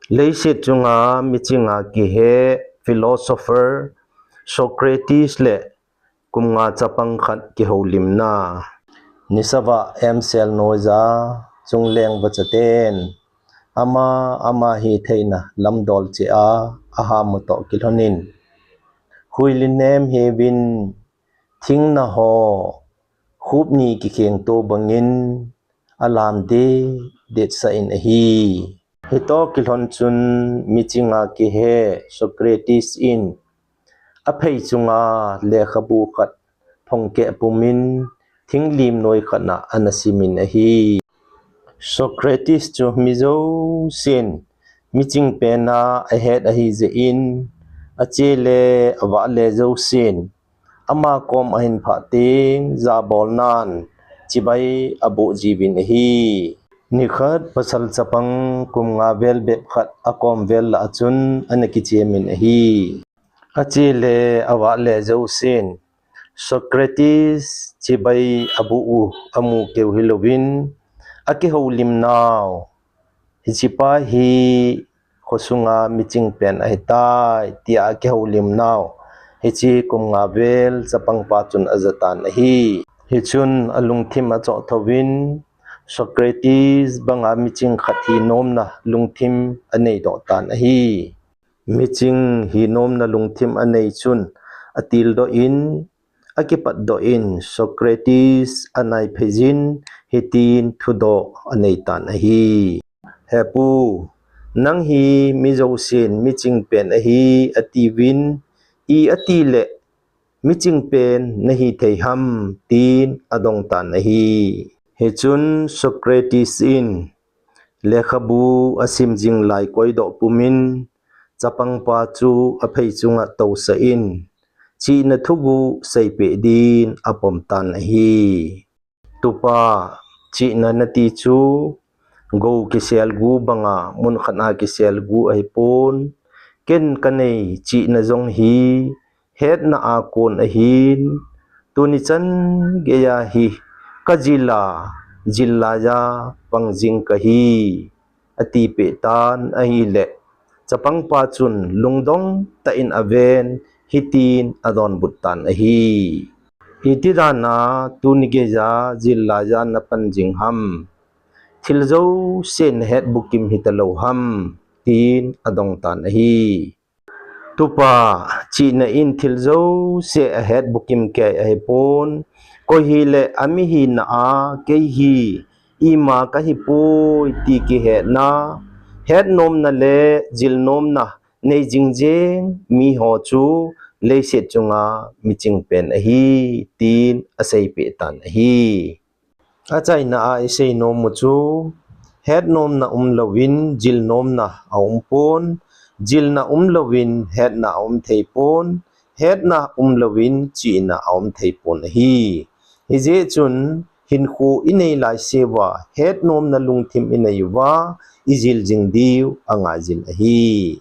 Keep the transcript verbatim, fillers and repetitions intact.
Leiset chunga michinga kihe philosopher Socrates le kum nga chapang khat kihoulimna. Nisava emsel noiya chungleng vachaten ama ama hitheina lamdol chea ahamu toh kilhonin, huilinem hevin thingna ho khupni kikhengto bangin alam det det sah in ahi. Hitoh kilhon chun michinga kihe Socrates in aphei chunga lekhabu khat phongkeh pumin thinglim noi khat ah ana simin ahi. Socrates chu mi jousen miching pena ahet ahi jeh in, ache le avah le jousen ama kom ahin phah teng jabolnan chibai aboh jiuvin ahi. Nikhat pasal chapang kum nga vel bep khat akom vel lah a chun ana kichemin ahi. Ache le avah le jousen Socrates chibai aboh u amu keu hilouvin, akihoulimnau, hichepa hi khosunga miching pen ahitai, tia akihoulimnau hiche kum nga vel chapangpa chun ajatan ahi. Hichun alungthim achoh thouvin, Socrates banga miching khat hinomna lungthim aneidoh tan ahi. Miching hinomna lungthim anei chun atildoh in, akipatdoh in, Socrates anai pheiyin hitin thudoh anei tan ahi. He pu, nang hi mi jousen miching pen ahi atiuvin, i atile miching pen nahi thei ham, tin adong tan ahi. Hichun Socrates in lekhabu asim jing lai koidoh pumin, chapangpa chu aphei chunga tousah in, chihna thuguh seipeh din apom tan ahi. Tupa, chihna nati chu gou kiselgu banga mun khat a kiselgu ahipon, ken kanei chihna jong hi hetna a kon ahin, tuni chan geiya hi kajil a, jil laiya pang jing kahi, atipeh tan ahile, chapangpa chun lungdong tah in aven, hitin adonbut tan ahi. Iti dan a tuni geiya jil laiya napan jing ham? Thil jouse nahet bukim hitalou ham? Tin adong tan ahi. Tupa, chihna in thil jouse ahet bukim kei ahipon, koi hile amihina a kei hi ima kahipoi ti kihetna, hetnomna le jilnomna nei jingjeng miho chu leiset chunga miching pen ahi, tin aseipeh tan ahi. Achaina a isei nom u chu, hetnomna umlouvin jilnomna aumpon, jilna umlouvin hetna aumtheipon, hetna umlouvin chihna aumtheipon ahi. Hijeh chun hinkho inei laiseuva hetnomna lungthim inei uva, ijil jing diu angaijin ahi.